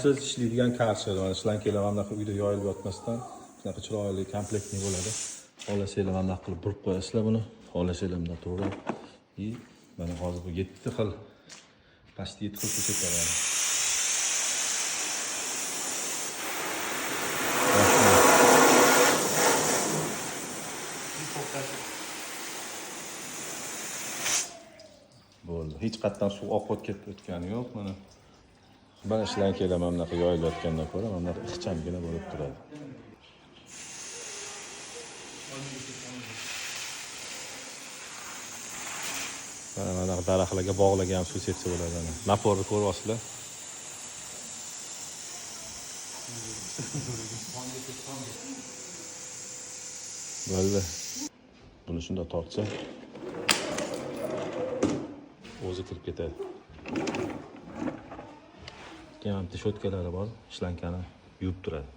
Siz ishlaydigan karcher, mana shlankalar mana bunaqa uyda yoyilib yotmasdan shunaqa chiroyli komplektniy bo'ladi. Xohlasanglar mana bunaqa qilib burib qo'yasizlar buni, xohlasanglar bunday to'g'ri. И mana hozir bu 7 xil, почти 7 xil suv sepadi. Bo'ldi. Hech qayerdan suv oqib ketib o'tgani yo'q mana. Mana shlankalar mana bunaqa yoyilayotgandan ko'ra mana bunaqa ixchamgina bo'lib turadi. Mana bunaqa daraxtlarga, bog'larga ham suv sepsa bo'ladi mana. Naporni ko'ryapsizlar. Bo'ldi. Buni shunday tortsa o'zi kirib ketadi. Keyin bitta shotkalari bor, shlankani yuvib turadi.